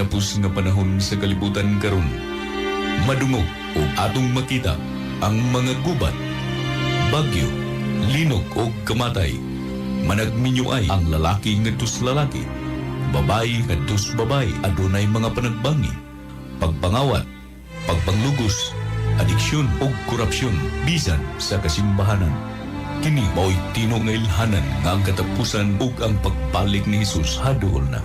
Kinatapos nga panahon sa kalibutan karon, madungog o atong makita ang mga gubat, bagyo, linog o kamatay. Managminyo ay ang lalaki ngadto sa lalaki, babae ngadto sa babae, adunay mga panagbangi, pagpangawat, pagpanglugos, adiksyon o korupsyon bisan sa kasimbahanan. Kini mao'y tinuod nga ilhanan nga ang katapusan ug ang pagbalik ni Jesus haduol na.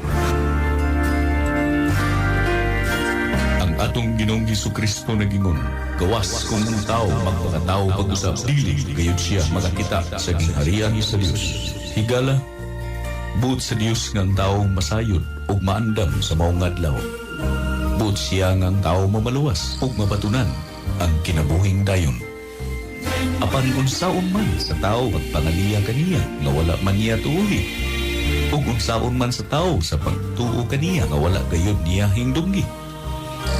Ang atong Ginoong Hesukristo nagingon, gawas kung ang tao magpakatao pag-usab, dili gayud siya makakita sa gingharian sa Dios. Higala, buot sa Dios nga ang tao masayod ug maandam sa maong adlaw. Buot siya nga ang tao mamaluwas ug mabatunan ang kinabuhing dayon. Apan unsaon man sa tao pagpangaliya kaniya nga wala man niya tuuhi, ug unsaon man sa tao sa pagtuo kaniya nga wala gayud niya hingdunggi,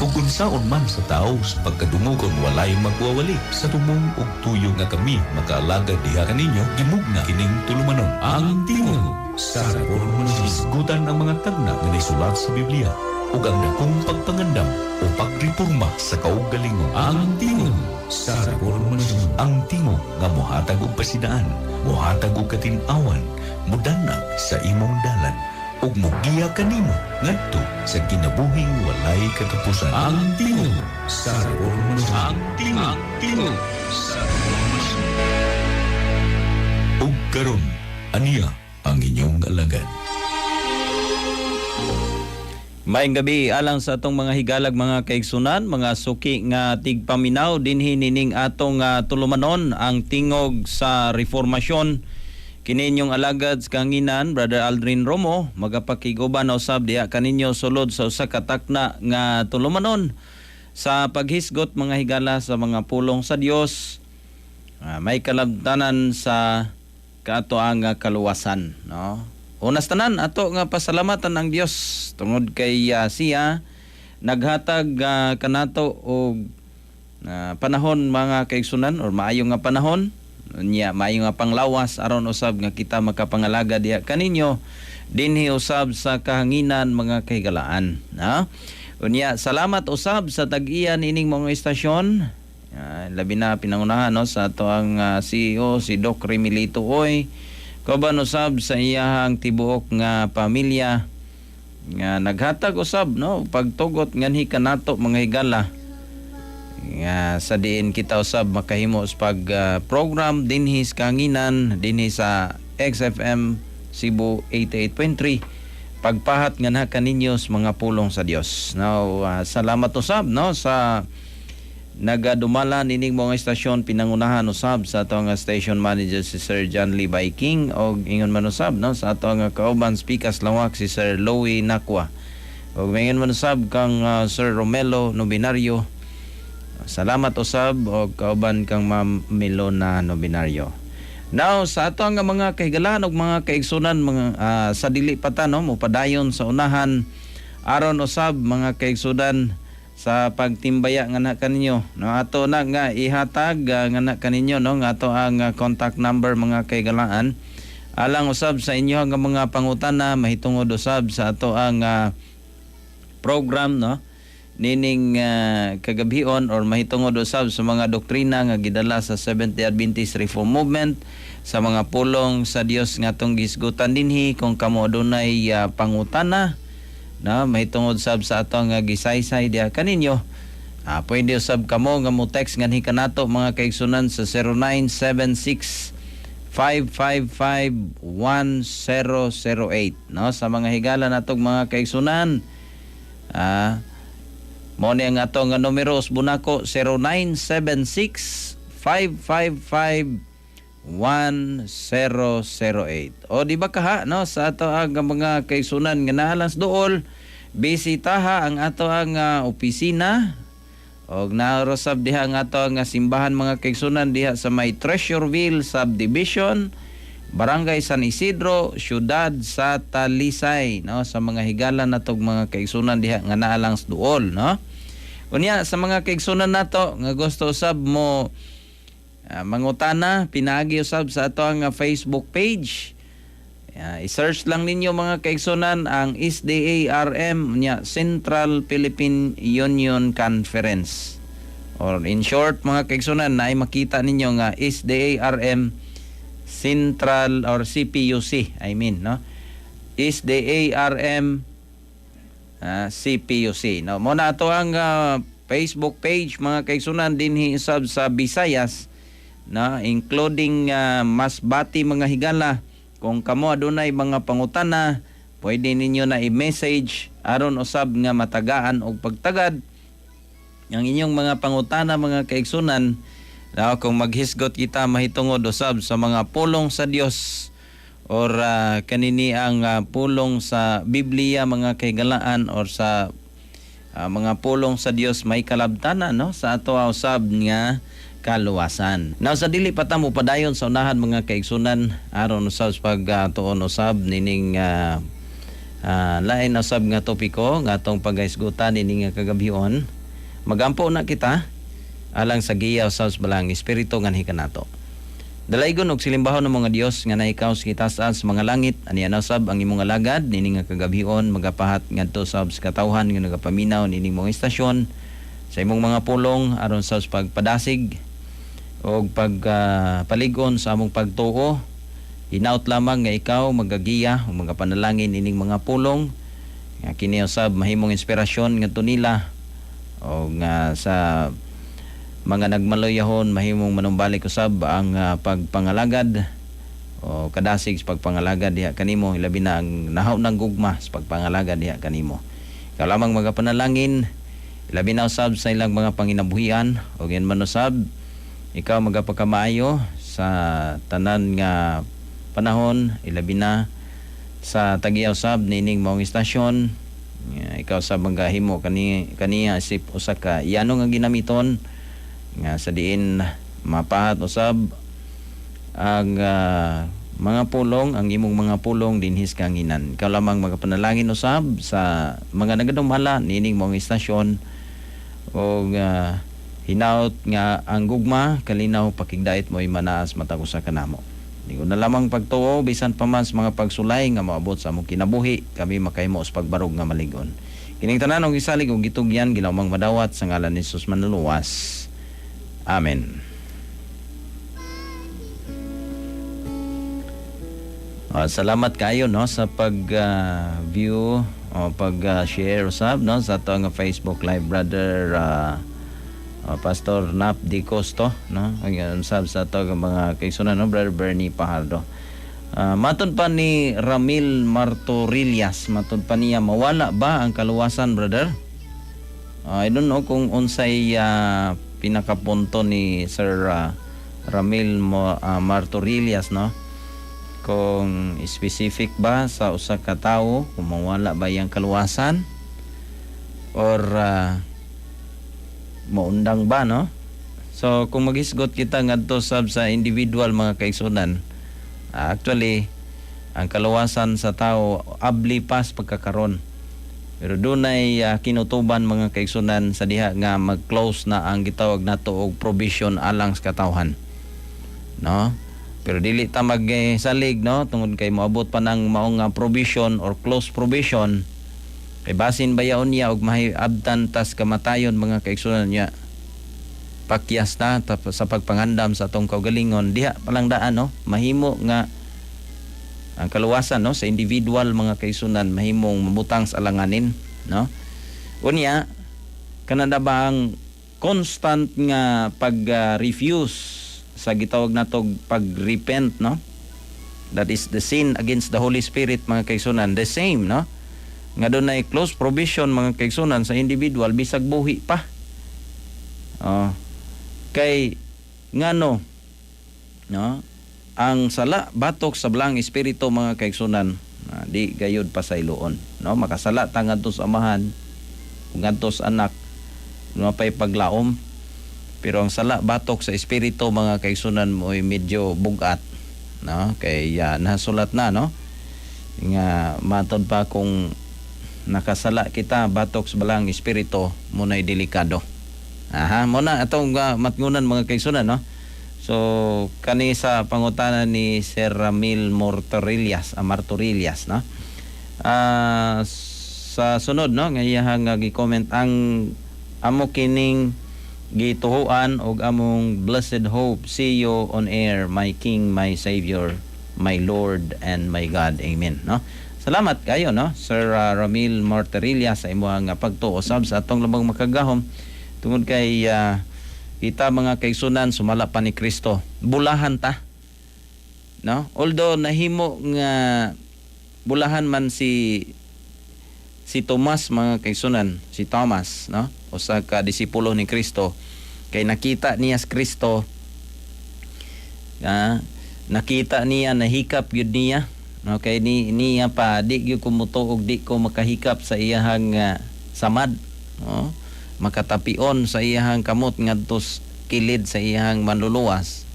ug unsaon man sa tao sa pagkadungog kung walay magwawali. Sa tumong ug tuyo nga kami makaalagad diha kaninyo, gimugna kining tulumanon, Ang Tingog sa Reformasyon. Hisgutan ang mga tagna nga naisulat sa Biblia ug ang dakong pagpangandam o pagreporma sa kaugalingon. Ang Tingog sa Reformasyon. Ang tingog nga mohatag og pasidaan, mohatag og katin-awan, mudanag sa imong dalan ug mogiya kanimo ngadto sa kinabuhing walay katapusan. Ang Tingog sa Reformasyon. Ang Tingog, Tingog sa Reformasyon. Ug karon, aniya ang inyong alagad. Maayong gabi alang sa atong mga higalag, mga kaigsunan, mga suki nga tigpaminaw dinhi nining atong tulumanon, Ang Tingog sa Reformasyon. Kini inyong alagad sa kahanginan, Brother Aldrin Romo, magapakiguban usab diha kaninyo sulod sa usa ka takna nga tulumanon sa paghisgot, mga higala, sa mga pulong sa Dios may kalabtanan sa kaatoang nga kaluwasan, no? Unas tanan, ato nga pasalamatan ang Dios tungod kay siya naghatag kanato og panahon, mga kaigsunan, or maayo nga panahon niya, maayo nga panglawas aron usab nga kita makapangalaga diha kaninyo dinhi usab sa kahanginan, mga kahigalaan, no? Unya, salamat usab sa tag-iya nining mga istasyon. Labi na pinangunahan, no, sa ato ang CEO, si Doc Remilito Oy. Kauban usab sa iyahang tibuok nga pamilya nga naghatag usab, no, pagtugot nganhi kanato, mga higala, nga sa diin kita usab makahimo sa pag program dinhi sa kahanginan, dinhi sa XFM Cebu 88.3, pagpahat nganha kaninyo sa mga pulong sa Dios. Now, salamat usab, no, sa nagadumala nining mga istasyon, pinangunahan usab sa atong station manager, si Sir John Lee King, og ingon man usab, no, sa atong kauban speakers lawak, si Sir Louie Nakwa, og ingon man usab kang Sir Romelo Nobinario. Salamat usab og kauban kang Ma'am Melona Nobinario. Now, sa ato nga mga kahigalaan og mga kaigsunan, mga sa dili pa ta, no, mopadayon sa unahan aron usab, mga kaigsunan, sa pagtimbaya nga na kaninyo, no, ato na nga ihatag nga na kaninyo, no, nga ato ang contact number, mga kahigalaan, alang usab sa inyo nga mga pangutana mahitungod usab sa ato ang program, no, nining kagabhion or mahitungod usab sa mga doktrina nga gidala sa Seventh-day Adventist Reform Movement, sa mga pulong sa Dios nga atong gisgutan dinhi. Kung kamo adunay pangutana na mahitungod sab sa ato nga gisaysay diha kaninyo, pwede usab kamo nga mo text nganhi kanato, mga kaigsunan, sa 0976 555 1008, no? Sa mga higala natong mga kaigsunan, mo ni ang ato nga numero bunako, 0976 555 1008. O di ba kaha, no, sa ato ang mga kaigsunan nga naa lang sa duol, bisitaha ang ato ang opisina og naarosab diha ang ato ang simbahan, mga kaigsunan, diha sa may Treasureville Subdivision, Barangay San Isidro, Syudad sa Talisay, no, sa mga higala natog mga kaigsunan diha nga naa lang sa duol, no? Unya, sa mga kaigsunan nato nga gusto usab mo mangutana pinaagi usab sa ato ang Facebook page. I-search lang ninyo, mga kaigsunan, ang SDARM nya Central Philippine Union Conference. Or in short, mga kaigsunan, na ay makita ninyo nga SDARM Central or CPUC, I mean, no? SDARM CPUC. No, mo na ato ang Facebook page, mga kaigsunan, dinhi sab sa Visayas na, including Masbate, mga higala. Kung kamo adunay mga pangutana, pwede ninyo na i-message aron usab nga matagaan og pagtagad ang inyong mga pangutana, mga kaigsunan na kung maghisgot kita mahitungod usab sa mga pulong sa Dios or kanini ang pulong sa Biblia, mga kahigalaan, or sa mga pulong sa Dios may kalabtanan, no, sa ato usab nga kaluwasan. Now, sa dili pa ta mo padayon sa unahan, mga kaigsunan, aron usab sa pagtuon usab nining lain usab nga topiko nga atong paghisgutan nining nga kagabhion, magampo na kita alang sa giya usab sa Balaang Espiritu nganhi kanato. Dalaygon og silimbahon ng mga Dios nga naikaw sa kitaas sa mga langit, aniya na usab ang imong alagad nining nga kagabhion magapahat ngadto sab sa katawhan nga nagapaminaw nining mga istasyon sa imong mga pulong aron sa pagpadasig og pagpalig-on sa among pagtuo. Hinaut lamang nga ikaw magagiya o magapanalangin ining mga pulong nga kini usab mahimong inspirasyon ngadto nila o nga sa mga nagmaluyahon mahimong manumbalik usab ang pagpangalagad o kadasig sa pagpangalagad diha kanimo, ilabi na ang nahaw ng gugma sa pagpangalagad diha kanimo. Ikaw lamang magapanalangin, ilabi na usab sa ilang mga panginabuhian, o gayon man usab ikaw magapakamaayo sa tanan nga panahon, ilabi na sa tagiya usab nining maong istasyon. Nga ikaw sa magahimo kani kaniya isip usa ka yano nga ginamiton nga sa diin mapahat usab ang mga pulong, ang imong mga pulong dinhi sa kahanginan. Ikaw lamang magapanalangin usab sa mga nagadumala nining maong istasyon og hinaut nga ang gugma, kalinaw, pakigdait mo manaas matag usa kanamo. Di ko na lamang pagtuo, bisan pa man sa mga pagsulay nga moabot sa among kinabuhi, kami makahimo sa pagbarog nga maligon. Kining tanan og gisalig og gitugyan ginawmang madawat sa ngalan ni Jesus manluluwas. Amen. Salamat kayo, no, sa pag view o pag share usab, no, sa ato nga Facebook Live, Brother Pastor Nap Di Costo, no, ug usab sa ato nga mga kaigsunan, no, Brother Bernie Pajardo. Matod pa ni Ramil Martorillas, matod pa niya, mawala ba ang kaluwasan, brother? I don't know kung unsay pinakapunto ni Sir Ramil Martorillas, no? Kung specific ba sa usa ka tawo, kung mawala ba iyang kaluwasan or maundang ba, no? So kung maghisgot kita ngadto sab sa individual, mga kaigsunan, actually ang kaluwasan sa tao abli pas pagkakaron. Pero dunay kinutuban, mga kaigsunan, sa diha nga mag-close na ang gitawag nato og provision alang sa katawhan. No? Pero dili ta magsalig, no, tungod kay moabot pa nang maong nga provision or close provision, kay basin bayaon niya og mahiabtan tas kamatayon, mga kaigsunan niya, pakyas na sa pagpangandam sa atong kaugalingon diha palang daan, no, mahimo nga ang kaluwasan, no, sa individual, mga kaigsunan, mahimong mamutang sa alanganin, no? Unya kanada ba ang constant nga pag refuse sa gitawag natog pag-repent, no, that is the sin against the Holy Spirit, mga kaigsunan, the same, no, nga dunay close provision, mga kaigsunan, sa individual bisag buhi pa. Oh, kay ngano, no, ang sala batok sa Balaang Espiritu, mga kaigsunan, di gayud pasayloon, no? Makasala ta ngadto sa Amahan ug ngadto sa Anak, mapay paglaom, pero ang sala batok sa Espiritu, mga kaigsunan, mo'y medyo bugat, no, kay nasulat na, no, nga matod pa kung nakasala kita batok sa Balaang Espiritu, muna'y delikado. Aha, mo na atong matngunan, mga kaigsunan, no? So kani sa pangutana ni Sir Ramil Mortorillas, Martorillas, no. Sa sunod, no, nga iyahang nga gi-comment ang amo kining gituhuan og among blessed hope, see you on air, my King, my Savior, my Lord and my God, amen, no. Salamat kayo, no, Sir Ramil Morterilla, sa imong nga pagtuo sab sa atong Labang Makagahom, tungod kay kita, mga kaigsunan, sumala pa ni Kristo, bulahan ta, no. Although nahimo nga bulahan man si Tomas, mga kaigsunan, si Thomas, no, usa ka disipulo ni Kristo, kay nakita niya si Kristo, nakita niya, nahikap gyud niya, no, kay ni niya pa, "Di gyud ko mutuo og di ko makahikap sa iyahang samad, no, makatapion sa iyahang kamot ngadto kilid sa iyahang manluluwas,"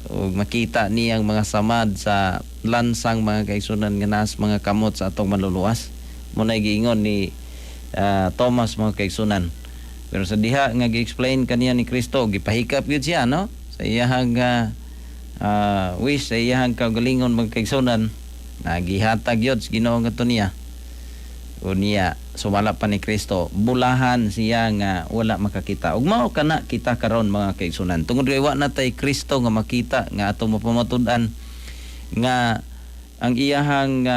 ug makita niyang mga samad sa lansang, mga kaigsunan, nga naas mga kamot sa atong manluluwas. Mao na giingon ni Thomas, mga kaigsunan. Pero sa diha nga gi-explain kaniya ni Kristo, gipahikap gyud siya, no, sa iyahang wish, sa iyahang kaugalingon, mga kaigsunan, na gihatag gyud sa Ginoo ngadto niya. Unya sumala pa ni Kristo, bulahan siya nga wala makakita. Ug mao kana kita karon, mga kaigsunan, tungod kay wa na tay Kristo nga makita nga atong mapamatud-an nga ang iyahang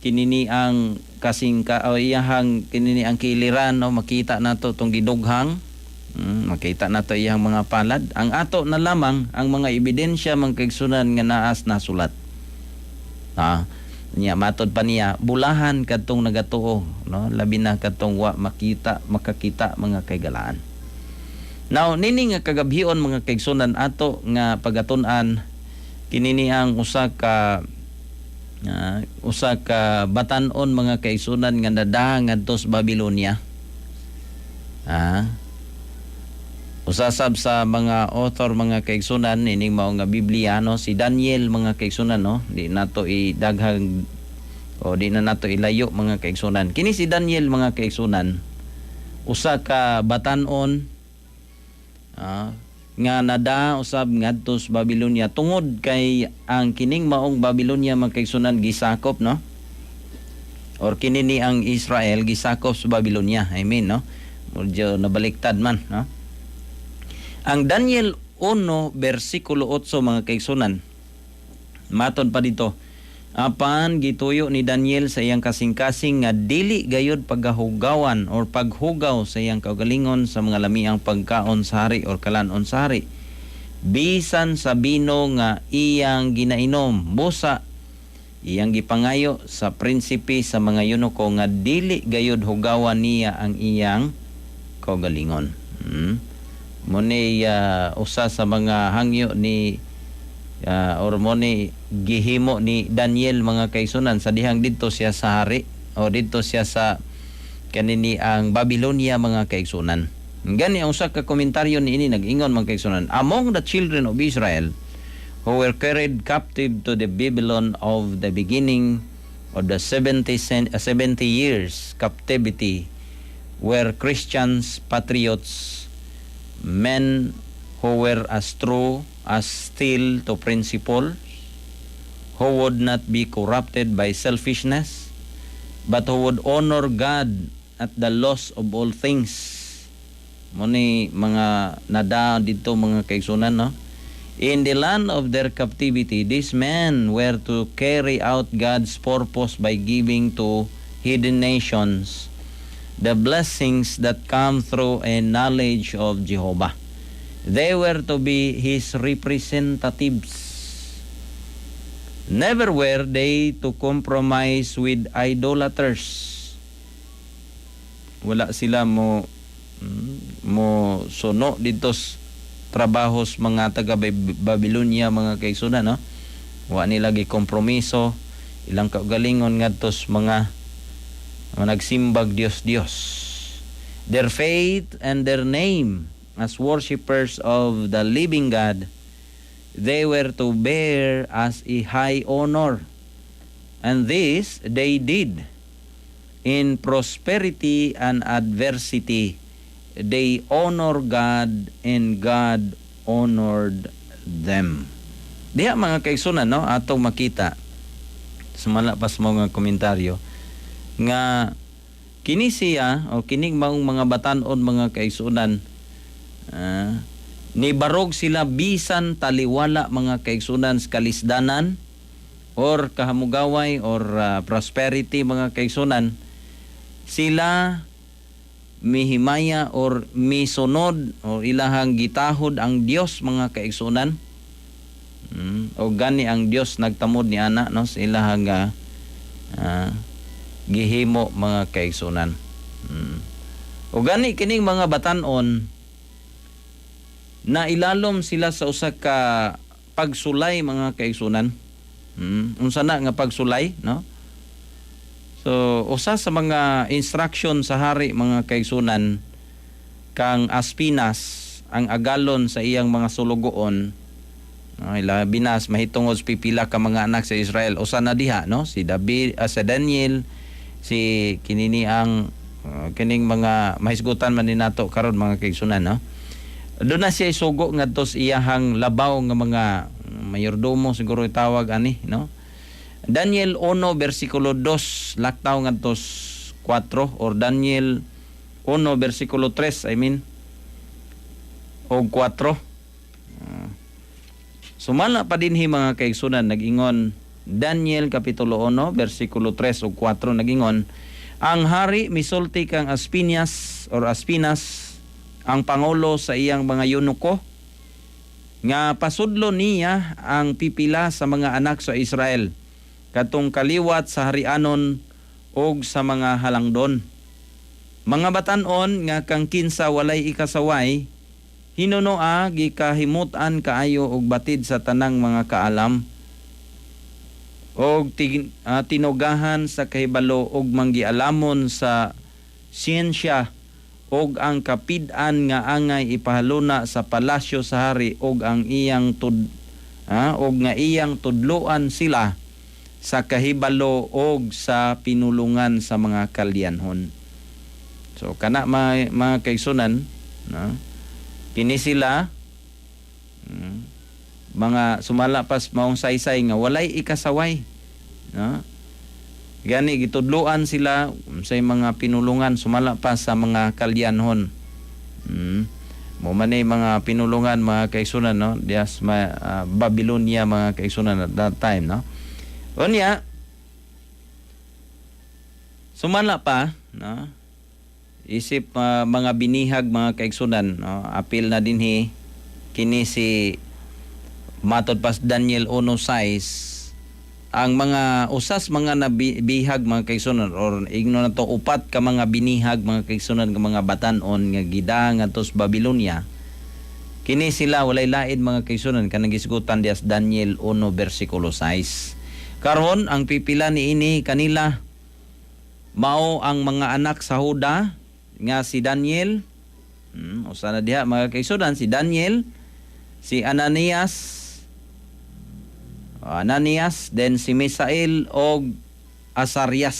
kinini ang kasingka o iyahang kinini ang kiliran, no, makita nato tong gidughang, makita nato iyang mga palad. Ang ato na lamang ang mga ebidensya, mga kaigsunan, nga naas nasulat. Niya matod pa niya, bulahan kadtong nagatuo, no, labi na kadtong wa makita makakita, mga kaigalaan. Now, nini nga kagabhion, mga kaigsunan, ato nga pagatun-an kinini ang usa ka batan-on, mga kaigsunan, nga nadaha ngadto sa Babylonia. Usa sab sa mga author, mga kaigsunan, ining mao nga Biblia, no, si Daniel, mga kaigsunan, no. Di nato idaghang o di na nato ilayo, mga kaigsunan. Kini si Daniel, mga kaigsunan, usa ka batan-on nga nada usab ngadto sa Babylonia, tungod kay ang kining maong Babylonia, mga kaigsunan, gisakop, no, or kini ni ang Israel gisakop sa Babylonia, I mean, no, medyo nabaliktad man, no. Ang Daniel 1 bersikulo 8, mga kaigsunan, matod pa dito, apan gituyo ni Daniel sa iyang kasing-kasing nga dili gayud paghahugawan or paghugaw sa iyang kaugalingon sa mga lamiang pagkaon sa hari or kalanon sa hari, bisan sa bino nga iyang ginainom. Busa iyang gipangayo sa prinsipe sa mga eunuko nga dili gayud hugawan niya ang iyang kaugalingon. Mao ni usa sa mga hangyo ni or mao ni gihimo ni Daniel, mga kaigsunan, sa dihang didto siya sa hari o didto siya sa kanini ang Babylonia, mga kaigsunan. Gani ang usa ka komentaryo niini nag-ingon, mga kaigsunan, "Among the children of Israel who were carried captive to the Babylon of the beginning of the 70 years captivity were Christians, patriots, men who were as true as steel to principle, who would not be corrupted by selfishness, but who would honor God at the loss of all things." Mao ni mga nada didto, mga kaigsunan, no? "In the land of their captivity, these men were to carry out God's purpose by giving to heathen nations the blessings that come through a knowledge of Jehovah. They were to be His representatives. Never were they to compromise with idolaters." Wala sila mo suno didto sa trabahos mga taga Babylonia, mga kaigsunan, no? Wa nila gi kompromiso ilang kaugalingon ngadto sa mga nagsimbag Dios Dios. "Their faith and their name as worshippers of the living God they were to bear as a high honor. And this they did. In prosperity and adversity, they honor God and God honored them. Diha, mga kaigsunan, no, atong makita sumala pas mo nga komentaryo nga kini siya o kining maong mga batan-on, mga kaigsunan, nibarog sila bisan taliwala, mga kaigsunan, sa kalisdanan or kahamugaway or prosperity, mga kaigsunan. Sila mihimaya or misunod o ilahang gitahod ang Dios, mga kaigsunan. O gani ang Dios nagtamod ni ana, no, sa ilahang gihimo, mga kaigsunan. O gani kining mga batan-on na ilalom sila sa usa ka pagsulay, mga kaigsunan. Unsa na nga pagsulay, no? So usa sa mga instruction sa hari, mga kaigsunan, kang Aspinas ang agalon sa iyang mga sulugoon, ay labi na mahitungod sa pipila ka mga anak sa Israel. Usa na diha, no, si David, si Daniel, si kinini ang kining mga mahisgutan man ni nato karon, mga kaigsunan, no. Doon na siya isugo ngadto sa iyahang labaw nga mga mayordomo siguro itawag ani, no. Daniel 1 versikulo 2 laktaw ngadto 4 or Daniel 1 versikulo 3, I mean, og 4. Sumala pa dinhi, mga kaigsunan, nag-ingon Daniel kapitulo 1 versikulo 3 ug 4, nag-ingon ang hari misulti kang Aspinias or Aspinas, ang pangulo sa iyang mga eunuko, nga pasudlo niya ang pipila sa mga anak sa Israel katong kaliwat sa harianon og sa mga halangdon, mga batan-on nga kang kinsa walay ikasaway, hinunoa gikahimut-an kaayo og batid sa tanang mga kaalam og tinugahan sa kahibalo og manggialamon sa siyensya og ang kapid-an nga angay ipahaluna sa palasyo sa hari og ang iyang tud og nga iyang tudloan sila sa kahibalo og sa pinulungan sa mga Kaldeanhon. So kana, mga kaigsunan, no? Kini sila mga sumala pas maong saysay nga walay ikasaway, no? Gani gitudloan sila sa mga pinulungan sumala pa sa mga Kaldeanhon. Mo man ni mga pinulungan, mga kaigsunan, no, dias Babylonia, mga kaigsunan, at that time, no. Unya sumala pa, no, isip mga binihag, mga kaigsunan, no, apil na dinhi kini si matod pas Daniel 1:6 ang mga usas mga nabihag, mga kaigsunan, or igno na to upat ka mga binihag, mga kaigsunan, nga mga batan-on nga gida ngadto sa Babylonia. Kini sila walay lain, mga kaigsunan, kanang gisgutan dias Daniel 1 versikulo 6. Karon ang pipila niini kanila mao ang mga anak sa Huda nga si Daniel, usa na diha, mga kaigsunan, si Daniel, si Ananias, Ananias, then si Misael og Azarias.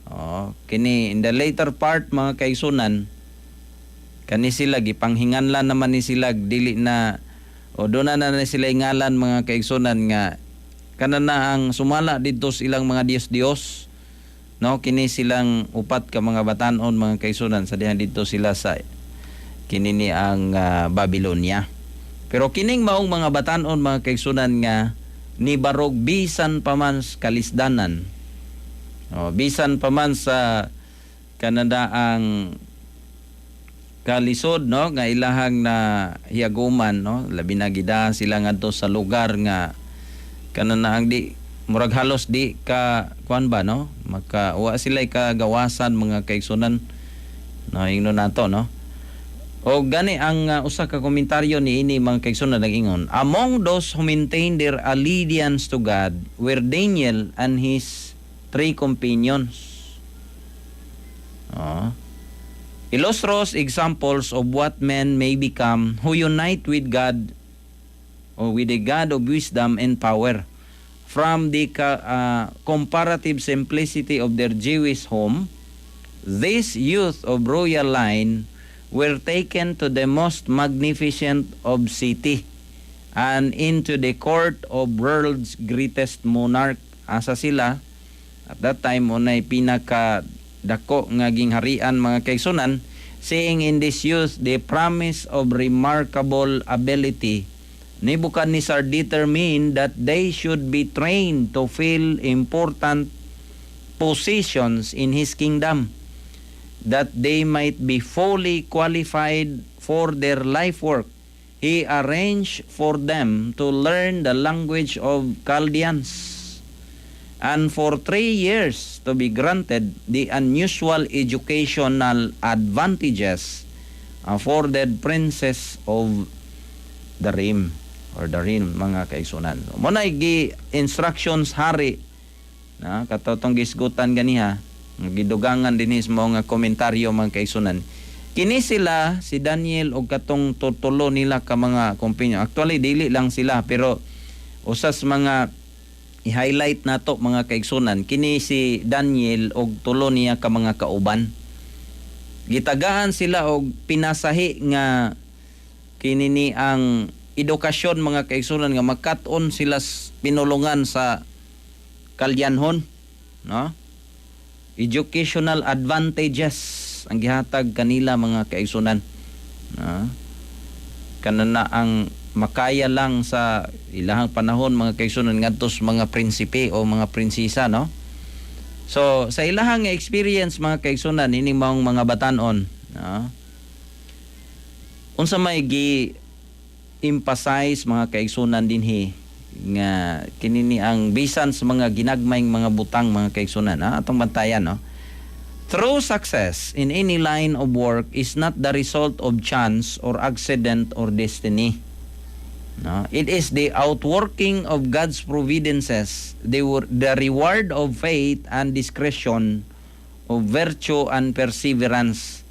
Oh, kini in the later part, mga kaigsunan, kani sila gipanghinganlan naman ni sila, dili na o doon na na sila ngalan, mga kaigsunan, nga kana na ang sumala didto sa ilang mga Diyos-Diyos, no. Kini silang upat ka mga batan-on, mga kaigsunan, sa dihan didto sila sa kini ni ang Babylonia. Pero kining maong mga batan-on, mga kaigsunan, nga nibarog bisan pa man sa kalisdanan, oh, bisan pa man sa kanada ang kalisod, no, nga ilahang na hiyaguman, no, labi na gida sila ngadto sa lugar nga kana na ang di murag halos di ka kuan ba, no, maka wa sila kagawasan, mga kaigsunan, no, ingno nato, no. O gani ang usa ka komentaryo ni ini, mga kaigsunan, nag-ingon, "Among those who maintained their allegiance to God were Daniel and his three companions." Oh. Illustrious examples of what men may become who unite with God or with the God of wisdom and power. From the comparative simplicity of their Jewish home, this youth of royal line were taken to the most magnificent of city and into the court of world's greatest monarch. Asa sila at that time, unay pinaka dako nga gingharian, mga kaigsunan. Seeing in this youth the promise of remarkable ability, Nebuchadnezzar determined that they should be trained to fill important positions in his kingdom, that they might be fully qualified for their life work. He arranged for them to learn the language of Chaldeans and for 3 years to be granted the unusual educational advantages afforded princes of the realm or the realm, mga kaigsunan. So, mao na gi instructions hari na katong gisgutan ganiha, gidugangan din mo nga komentaryo, mga kaigsunan. Kini sila, si Daniel og katong tutulo nila ka mga kumpanya. Actually, dili lang sila, pero usas mga i-highlight nato, mga kaigsunan, kini si Daniel og tulo niya ka mga kauban. Gitagaan sila og pinasahi nga kini ni ang edukasyon, mga kaigsunan, nga makat-on sila pinulungan sa Kalyanhon, no? Educational advantages ang gihatag kanila, mga kaigsunan, no? Kanana ang makaya lang sa ilahang panahon, mga kaigsunan, ngadto sa mga prinsipe o mga prinsesa, no? So sa ilahang experience, mga kaigsunan, ining maong mga batanon, no, unsa may gi emphasize, mga kaigsunan, dinhi nga kini ni ang bisan sa mga ginagmayng mga butang, mga kaigsunan, ha, atong bantayan, no? True success in any line of work is not the result of chance or accident or destiny. No? It is the outworking of God's providences, the reward of faith and discretion, of virtue and perseverance.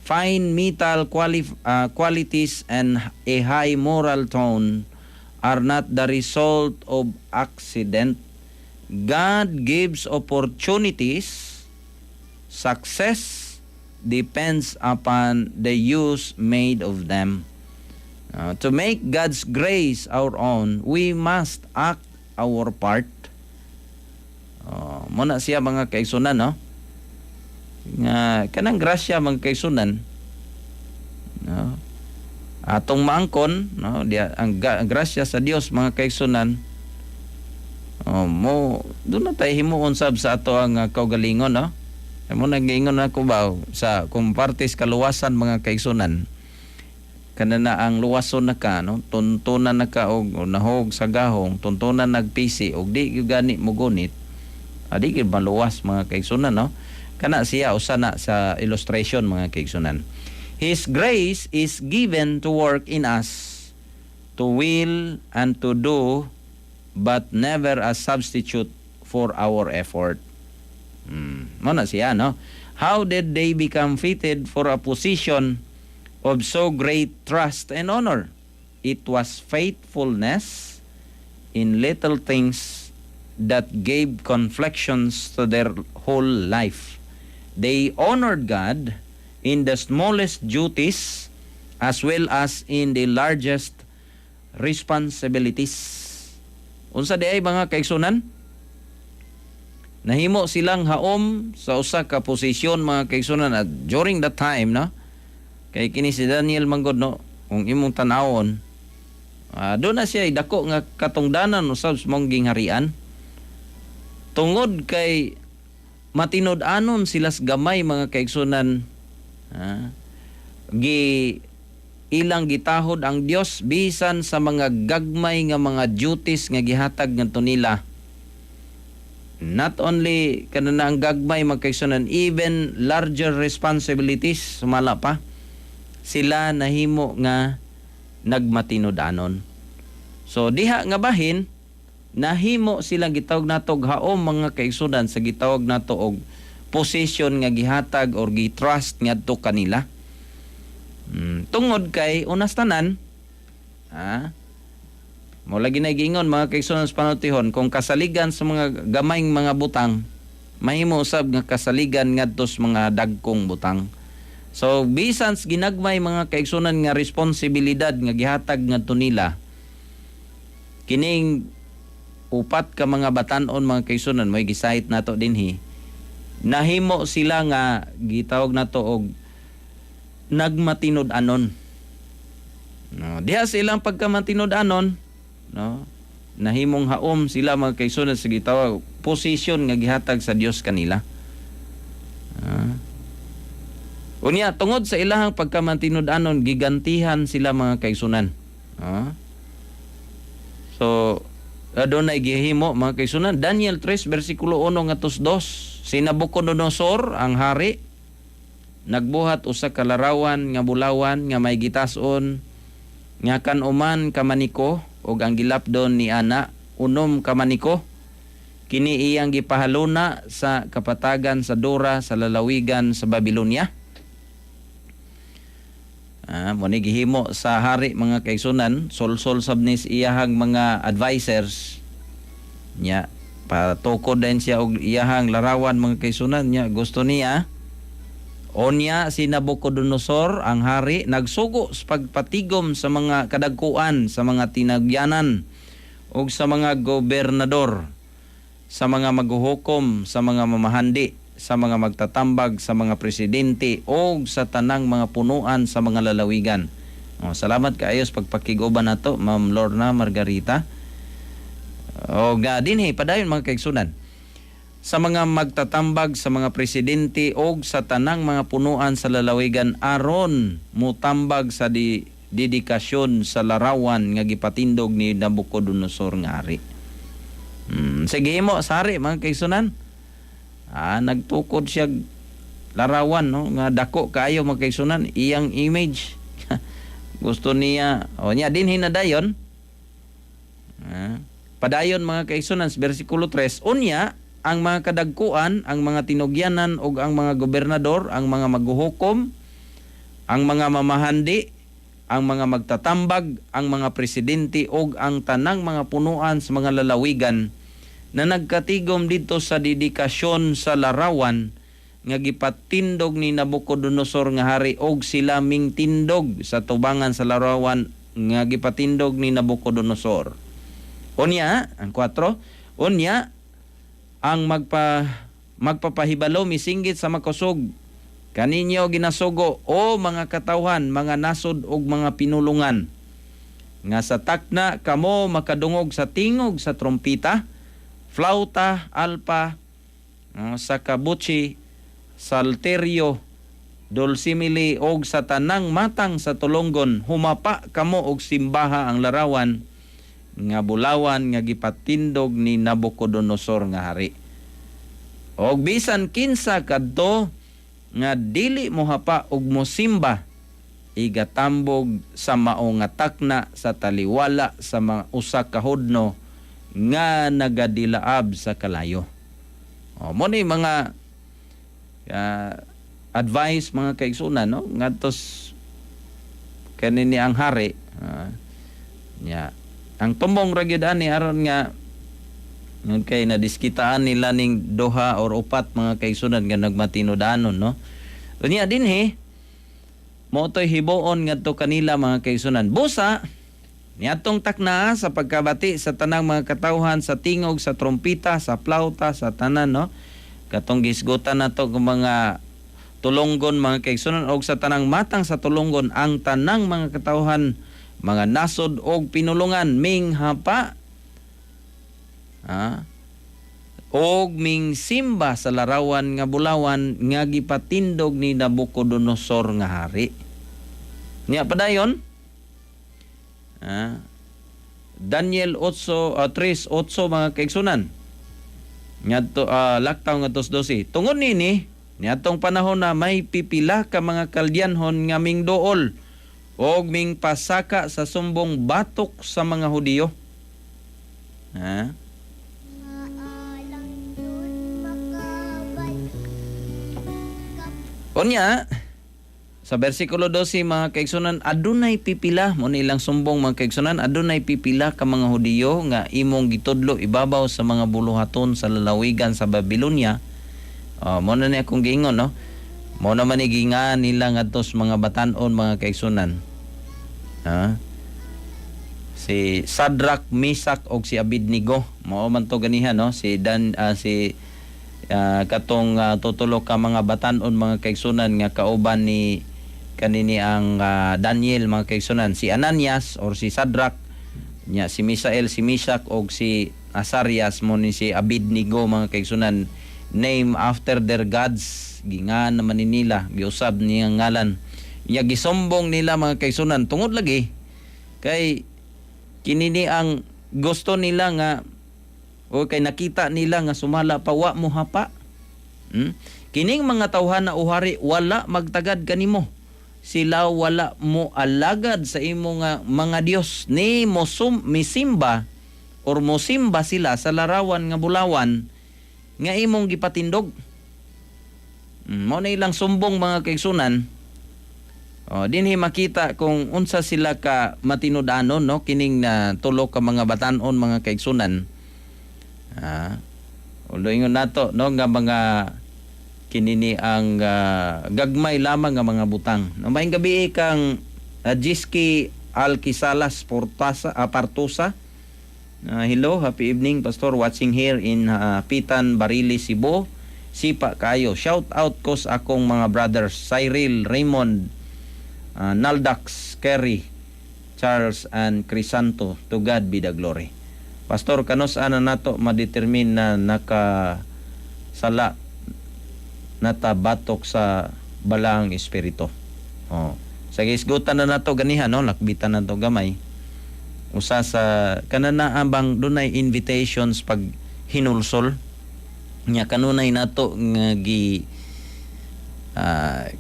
Fine mental qualities and a high moral tone are not the result of accident. God gives opportunities. Success depends upon the use made of them. To make God's grace our own, we must act our part. Mao na siya, mga kaigsunan, no? Nga kanang grasya, mga kaigsunan, no? Atong maangkon, no, ang grasya sa Dios, mga kaigsunan, oh, mo doon na tayo himuon sab sa ato ang kaugalingon, no? Mo nag-ingon ako ba sa kung partes kaluwasan, mga kaigsunan, kana na ang luwason na ka, no, tuntunan na ka og nahog sa gahong, tuntunan nagpisi og di gyud gani mo gunit, adi gyud maluwas, mga kaigsunan, no? Kana siya, usa na sa illustration, mga kaigsunan. His grace is given to work in us to will and to do, but never a substitute for our effort. Mao na siya, no? How did they become fitted for a position of so great trust and honor? It was faithfulness in little things that gave complexions to their whole life. They honored God in the smallest duties as well as in the largest responsibilities. Unsa di ay, mga kaigsunan? Nahimo silang haom sa usa ka posisyon, mga kaigsunan, at during that time, no, kay kini si Daniel manggod, no, kung imong tan-awon, doon na siya dako nga katungdanan usab sa maong gingharian tungod kay matinud-anon sila sa gamay, mga kaigsunan, gi ilang gitahod ang Dios bisan sa mga gagmay nga mga duties nga gihatag ngadto nila. Not only kanana ang gagmay, mga kaigsunan, even larger responsibilities sumala pa sila nahimo nga nagmatinud-anon. So diha nga bahin, nahimo silang gitawag nato og haom, mga kaigsunan, sa gitawag nato og position nga gihatag or gi-trust ngadto kanila. Tungod kay unas tanan, mo lagi na giingon, mga kaigsunan, sa panultihon, kung kasaligan sa mga gamayng mga butang, mahimo usab nga kasaligan ngadto sa mga dagkong butang. So bisan ginagmay, mga kaigsunan, nga responsibilidad nga gihatag ngadto nila, kining upat ka mga batan-on, mga kaigsunan, may gisahit nato dinhi, nahimo sila nga gitawag nato og nagmatinud-anon, no? Diha silang pagkamatinud-anon, no, nahimong haom sila, mga kaigsunan, sa gitawag position nga gihatag sa Dios kanila. Unya, tungod sa ilahang pagkamatinud-anon, gigantihan sila, mga kaigsunan. So adunay gihimo, mga kaigsunan. Daniel 3 versikulo 1 ngadto 2. Si Nabucodonosor ang hari nagbuhat usa ka larawan nga bulawan nga may gitas-on nga kan-uman ka maniko ug ang gilapdon ni ana 6 ka maniko. Kini iyang gipahaluna sa kapatagan sa Dura sa lalawigan sa Babylonia. Mo ni gihimo sa hari, mga kaigsunan, solsol sab ni sa iyahang mga advisors nya. Patukod din siya og iyahang larawan, mga kaigsunan, nya gusto niya. Onya si Nabucodonosor ang hari nagsugo sa pagpatigom sa mga kadagkuan, sa mga tinagyanan ug sa mga gobernador, sa mga maghuhukom, sa mga mamahandi, sa mga magtatambag, sa mga presidente o sa tanang mga punuan sa mga lalawigan. Oh, salamat kaayo sa pagpakiguban nato, Ma'am Lorna Margarita. O ga dinhi padayon, mga kaigsunan. Sa mga magtatambag, sa mga presidente o sa tanang mga punuan sa lalawigan aron mutambag sa di dedikasyon sa larawan nga gipatindog ni Nabucodonosor nga hari. Sige mo sa hari, mga kaigsunan. Nagtukod siya larawan, no, nga dako kaayo, mga kaigsunan, iyang image. Gusto niya o niya din hinadayon. Padayon, mga kaigsunan, sa versikulo 3, unya ang mga kadagkuan, ang mga tinugyanan ug ang mga gobernador, ang mga maghuhukom, ang mga mamahandi, ang mga magtatambag, ang mga presidente ug ang tanang mga punuan sa mga lalawigan na nagkatigom dito sa dedikasyon sa larawan nga gipatindog ni Nabucodonosor nga hari og sila ming tindog sa tubangan sa larawan nga gipatindog ni Nabucodonosor. Unya, ang 4, unya ang magpapahibalo misinggit sa makusog, "Kaninyo ginasugo, o mga katawhan, mga nasod ug mga pinulungan, nga sa takna kamo makadungog sa tingog sa trompita, flauta, alpa, sa kabutsi, salteryo, dulsimili og sa tanang matang sa tulonggon, humapa kamo og simbaha ang larawan nga bulawan nga gipatindog ni Nabucodonosor nga hari. Og bisan kinsa kadto nga dili mohapa og mosimba, igatambog sa mao nga takna sa taliwala sa mga usa ka hudno nga nagadilaab sa kalayo." O mo ni mga advice, mga kaigsunan, no, ngadto kanini ang hari. Nya ang tumbong ra gyud ani aron nga ngun kay nadiskitaan nila ning duha or upat, mga kaigsunan, nga nagmatinud-anon, no. Unya dinhi mo to'y hibuon ngadto kanila, mga kaigsunan. Busa niadtong takna sa pagkabati sa tanang mga katawhan sa tingog sa trompita, sa plauta, sa tanan, no, katong gisgutan nato kung mga tulonggon, mga kaigsunan, og sa tanang matang sa tulonggon, ang tanang mga katawhan, mga nasod og pinulungan minghapa og ming simba sa larawan nga bulawan nga gipatindog ni Nabucodonosor nga hari. Nya padayon. Daniel 8 3:8, mga kaigsunan. Ngadto laktaw ngadto 12. Tungod nini, niadtong panahon na may pipila ka mga Kaldianhon nga ming duol og ming pasaka sa sumbong batok sa mga Hudiyo. Ha? Maalang yun makabalik. Unya, sa versikulo 12, mga kaigsunan, adunay pipila, mo ni ilang sumbong, mga kaigsunan, adunay pipila ka mga Hudiyo nga imong gitudlo ibabaw sa mga buluhaton sa lalawigan sa Babylonia. Oh, mo na ni akong giingon, no? Mao naman ni gingan nila ngadto sa mga batan-on, mga kaigsunan. Ha? Si Sadrach, Misak og si Abednego. Mao man to ganihan, no? Si Dan si katong tutulo ka mga batan-on, mga kaigsunan, nga kauban ni kanini ang Daniel, mga kaigsunan, si Ananias or si Sadrach nya, si Misael, si Misak og si Azarias mo ni si Abednego, mga kaigsunan. Name after their gods, gingan naman ni nila, giusab niya ngalan nya, gisombong nila, mga kaigsunan, tungod lagi kay kinini ang gusto nila nga o kay nakita nila nga sumala pa wa mo hapa. Kining mga tawhana, o hari, wala magtagad kanimo. Sila wala mo alagad sa imo nga mga Dios ni mosum misimba or mosimba sila sa larawan nga bulawan nga imong gipatindog. Mao na ilang sumbong, mga kaigsunan. Oh, dinhi makita kung unsa sila ka matinud-anon, no, kining na tulo ka mga batan-on, mga kaigsunan. Although ingon nato, no, nga mga kinini ang gagmay lamang nga mga butang. No, maayong gabi kang Jiski Alquisalas Portasa, Partosa. Hello, happy evening, Pastor, watching here in Pitan, Barili, Cebu. Sipa kayo. Shout out ko sa akong mga brothers Cyril, Raymond, Naldax, Kerry, Charles and Crisanto. To God be the glory. Pastor, kanus ana nato madetermine na naka sala nata batok sa balaang espiritu? Oh. Sa gisgutan na nato ganihan, no, lakbitan na to gamay. Usa sa kanana bang dunay invitations pag hinulsol nya, kanunay nato nga gi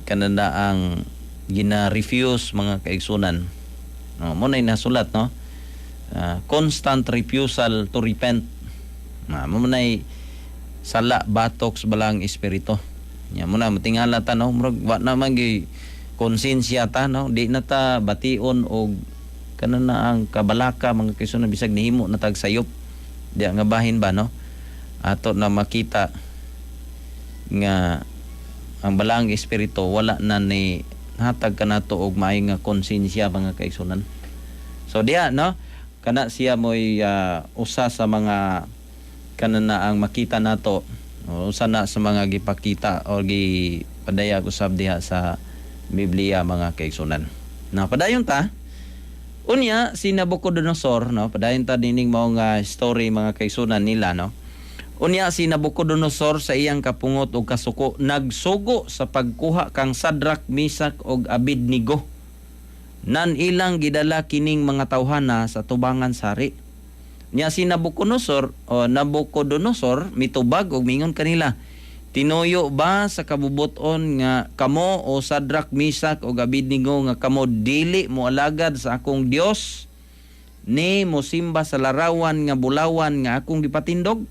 kanana ang gina-refuse, mga kaigsunan. No, mo na nasulat, no. Constant refusal to repent. Na mo nay sala batok sa balaang espiritu. Nya mo na matingala ta, no, murag wa na man gi konsensya ta, no, di na ta bation og kanana ang kabalaka, mga kaigsunan, bisag nihimo na tag sayop diya nga bahin ba, no, ato na makita nga ang balaang espiritu wala na ni hatag kanato og maayo nga konsensya, mga kaigsunan. So diha, no, kana siya mo'y usa sa mga kanana ang makita nato o usa na sa mga gipakita o gipadayag usab diha sa Biblia, mga kaigsunan. Na padayon ta. Unya si Nabucodonosor, no, padayon ta dining mao nga story, mga kaigsunan, nila, no. Unya si Nabucodonosor sa iyang kapungot ug kasuko nagsugo sa pagkuha kang Sadrach, Misak ug Abednego. Nan ilang gidala kining mga tawhana sa tubangan sa hari. Nya si Nabucodonosor o Nabucodonosor mitubag og mingon kanila, "Tinuyo ba sa kabubuton nga kamo o Sadrach, Misak ug Abednego nga kamo dili mo alagad sa akong Dios ni mosimba sa larawan nga bulawan nga akong gipatindog?"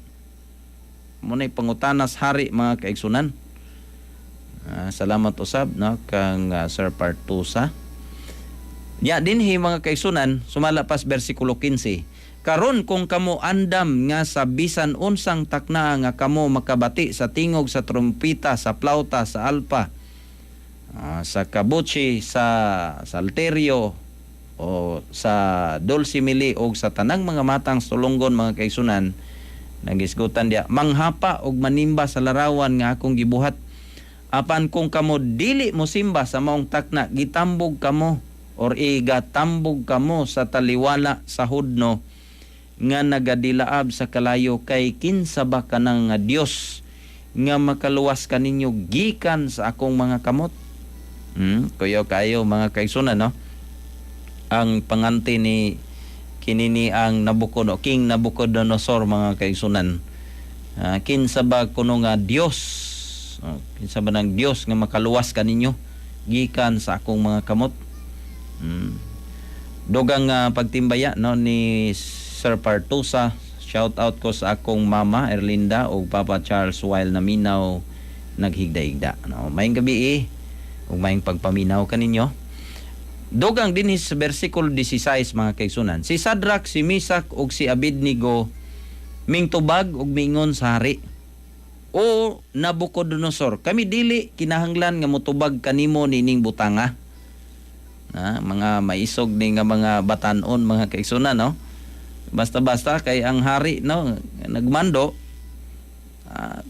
Mo nay pangutana sa hari, mga kaigsunan. Salamat usab, no, kang Sir Partusa. Ya dinhi, mga kaigsunan, sumala pas bersikulo 15. "Karon kung kamo andam nga sa bisan unsang takna nga kamo makabati sa tingog sa trumpita, sa plauta, sa alpa, sa kabutsi, sa salteryo o sa dulsimili o sa tanang mga matang sulunggon, mga kaigsunan," nagisgutan diya, "manghapa og manimba sa larawan nga akong gibuhat. Apan kung kamo dili mo simba sa maong takna, gitambog kamo or igatambog kamo sa taliwala sa hudno nga nagadilaab sa kalayo, kay kinsa ba kanang nga Dios nga makaluwas kaninyo gikan sa akong mga kamot?" Kuyo kayo, mga kaigsunan, no? Ang panganti ni kinini ang Nabucodonosor, King Nabucodonosor, mga kaigsunan. Kinsa ba kuno nga Dios? Oh, kinsa ba ng Dios nga makaluwas kaninyo gikan sa akong mga kamot? Dugang pagtimbaya, no, ni Sir Partusa. Shout out ko sa akong mama Erlinda ug Papa Charles while naminaw naghigda-higda. No, maayong gabi eh. Ug maayong pagpaminaw kaninyo. Dugang din sa versikulo 16, mga kaigsunan. Si Sadrach, si Misak ug si Abednego mingtubag ug mingon sa hari. O Nabucodonosor, kami dili kinahanglan nga motubag kanimo nining butanga. Na, mga maisog ni nga mga batanon, mga kaigsunan, no? Basta-basta kay ang hari, no, nagmando,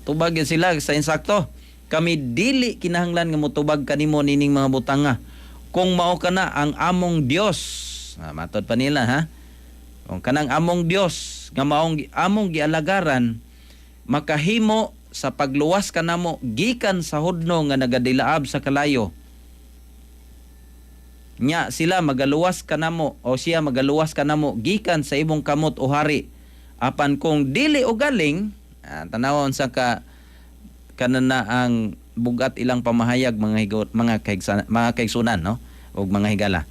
tubag yun sila sa insakto. Kami dili kinahanglan nga motubag kanimo nining mga butanga. Kung mao ka na ang among Dios, matod pa nila, ha? Kung kanang among Dios nga maong among gialagaran makahimo sa pagluwas kanamo gikan sa hudno nga nagadilaab sa kalayo. Nya sila magaluwas kanamo o siya magaluwas kanamo gikan sa imong kamot, o hari. Apan kung dili o galing, tanawon sa ka kanana ang bugat ilang pamahayag, mga higot, mga kaigsunan, no, ug mga higala.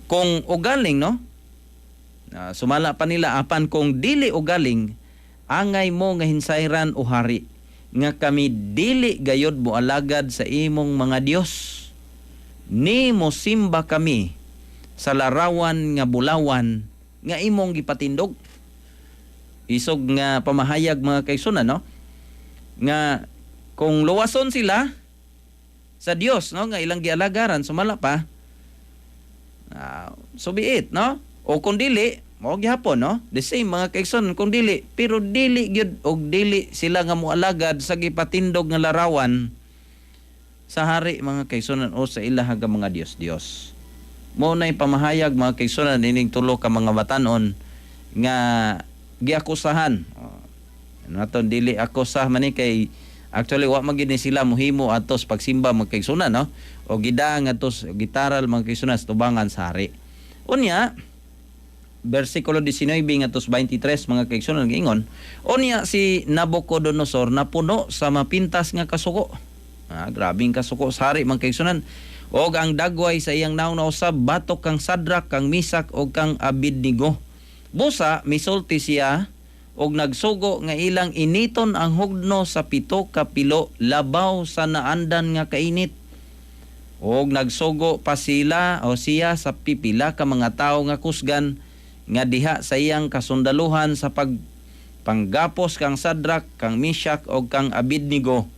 Kung ugaling, no, sumala pa nila, apan kung dili ugaling, angay mo nga hinsayran, o hari, nga kami dili gayod mo alagad sa imong mga Dios ni mosimba kami sa larawan nga bulawan nga imong gipatindog. Isog nga pamahayag, mga kaigsunan, no, nga kung luwason sila sa Dios, no, nga ilang gialagaran, sumala pa, so be it, no? O kung dili mao gihapon, no, the same, mga kaigsunan, kung dili, pero dili gyud og dili sila nga moalagad sa gipatindog nga larawan sa hari, mga kaigsunan, o sa ilaha nga mga Dios Dios. Mo nay pamahayag, mga kaigsunan, ining tulo ka mga batanon nga giakusahan. Oh, ano naton, dili akusah man ni kay actually wa man gid ni sila mohimo atos pagsimba, mga kaigsunan, no, o gidang atos gitaral, mga kaigsunan, sa tubangan sa hari. Unya versikulo 19 ngadto 23, mga kaigsunan, giingon, unya si Nabucodonosor napuno sa mapintas nga kasuko. Grabing kasuko sa hari, mga kaigsunan. Og ang dagway sa iyang naong nausab batok kang Sadrak, kang Misak og kang Abednego. Busa misulti siya og nagsugo nga ilang initon ang hugno sa 7 ka pilo labaw sa naandan nga kainit. Og nagsugo pa sila o siya sa pipila ka mga tawo nga kusgan nga diha sa iyang kasundaluhan sa pag panggapos kang Sadrak, kang Mishak og kang Abednego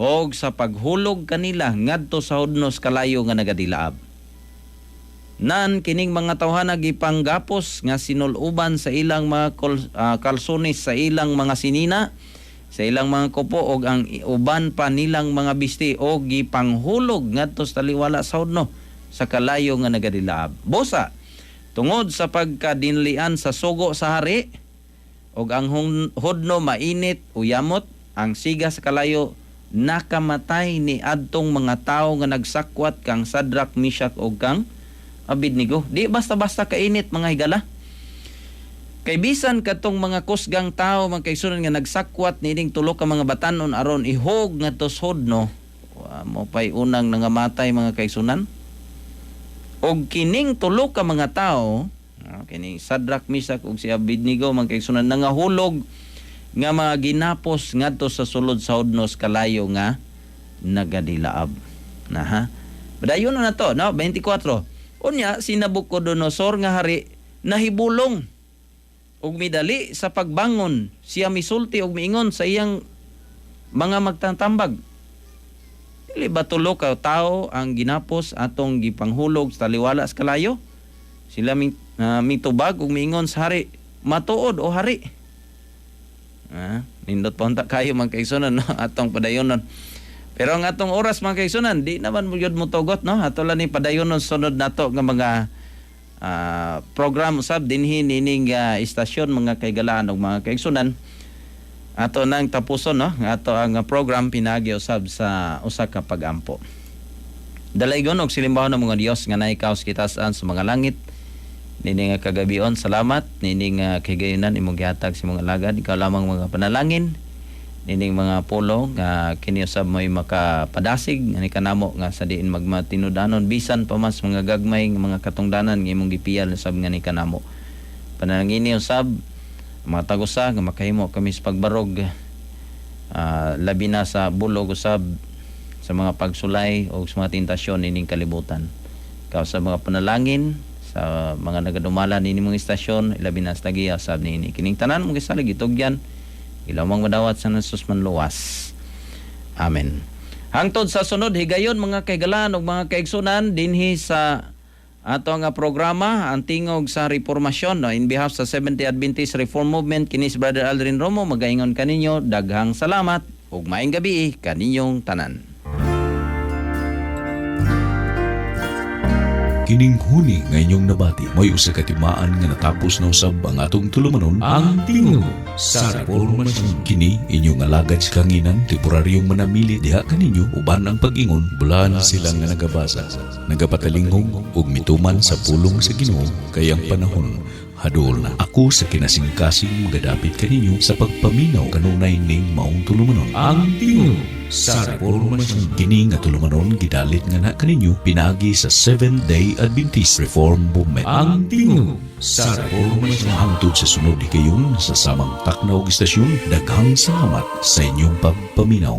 og sa paghulog kanila ngadto sa hudnos kalayo nga nagadilaab. Nan kining mga tawhana gipanggapos nga sinuluban sa ilang mga kalsones, sa ilang mga sinina, sa ilang mga kupo og ang uban pa nilang mga bisti og gipanghulog ngadto sa taliwala sa hudno sa kalayo nga nagadilaab. Busa tungod sa pagkadinlian sa sugo sa hari og ang hudno mainit uyamot ang siga sa kalayo, nakamatay ni adtong mga tawo nga nagsakwat kang Sadrak, Mishak ug kang Abednego. Di basta-basta kainit, mga higala. Kay bisan katong mga kusgang tao, mga kaigsunan, nga nagsakwat niining tulo ka mga batanon aron ihog ngadto sa hudno, wa mo pay unang nangamatay, mga kaigsunan. Og kining tulo ka mga tao, kining Sadrak, Misak ug si Abednego, mga kaigsunan, nangahulog nga mga ginapos ngadto sa sulod sa hudnos kalayo nga nagadilaab. Na ha. Padayon na to, no? 24. Unya si Nabucodonosor nga hari nahibulong ug midali sa pagbangon siya, misulti ug miingon sa iyang mga magtatambag, "Dili ba tulo ka tawo ang ginapos atong gipanghulog sa taliwala sa kalayo?" Sila mitubag ug miingon sa hari, "Matuod, o hari." Nindot pa unta kayo, mga kaigsunan, no? Atong padayonon. Pero ang atong oras, mga kaigsunan, di naman mo yun motugot, no? Ato lang ni padayonon sunod nato nga mga program usab dinhi nining istasyon, mga kaigalaan ug mga kaigsunan. Ato nang tapuson, no? Ato ang program pinagi usab sa usa ka pag-ampo. Dalaygon og silimbahon ng mga Dios nga naikaw sa kitasan sa mga langit. Nini nga kagabion, salamat nining kagayunan imong gihatag sa mga alagad. Ikaw lamang mga panalangin nining mga pulong nga kini usab mo'y makapadasig nga ni kanamo nga sa diin magmatinudanon bisan pa mas mga gagmay nga mga katungdanan nga imong gipiyal usab nga ni kanamo. Panalangin usab mga tagusa nga makahimo kami sa pagbarog, labi na sa bulog usab sa mga pagsulay o sa mga tentasyon ining kalibutan. Ikaw sa mga panalangin sa mga nagadumala nini mga istasyon, ilabi na sa tagiya sab niini. Kining tanan mong gisalig, gitugyan, Ilamang madawat sa Jesus Manluwas. Amen. Hangtod sa sunod higayon, mga kahigalaan ug mga kaigsunan, dinhi sa ato nga programa, Ang Tingog sa Reformasyon, no, in behalf sa Seventh Adventist Reform Movement, kini si Brother Aldrin Romo magaingon kaninyo, daghang salamat ug maayong gabi kaninyong tanan. Kining huni nga inyong nabati may usa ka timaan nga natapos na usab ang atong tulumanon, Ang Tingog sa Reformasyon. Kini inyong alagad sa kahanginan, temporaryong manamili diha kaninyo uban ang pag-ingon, bulan sila nga nagabasa, nagapatalinghog ug mituman sa pulong sa Ginoo, kay ang panahon haduol na. Ako sa kinasingkasing magadapit kaninyo sa pagpaminaw kanunay ning maong tulumanon, Ang Tingog sa Reformasyon. Kini nga tulumanon gidalit nga na kaninyo pinaagi sa Seventh Day Adventist Reform Movement. Ang Tingog sa Reformasyon. Hangtod sa sunod higayon sa samang takna og istasyon, daghang salamat sa inyong pagpaminaw.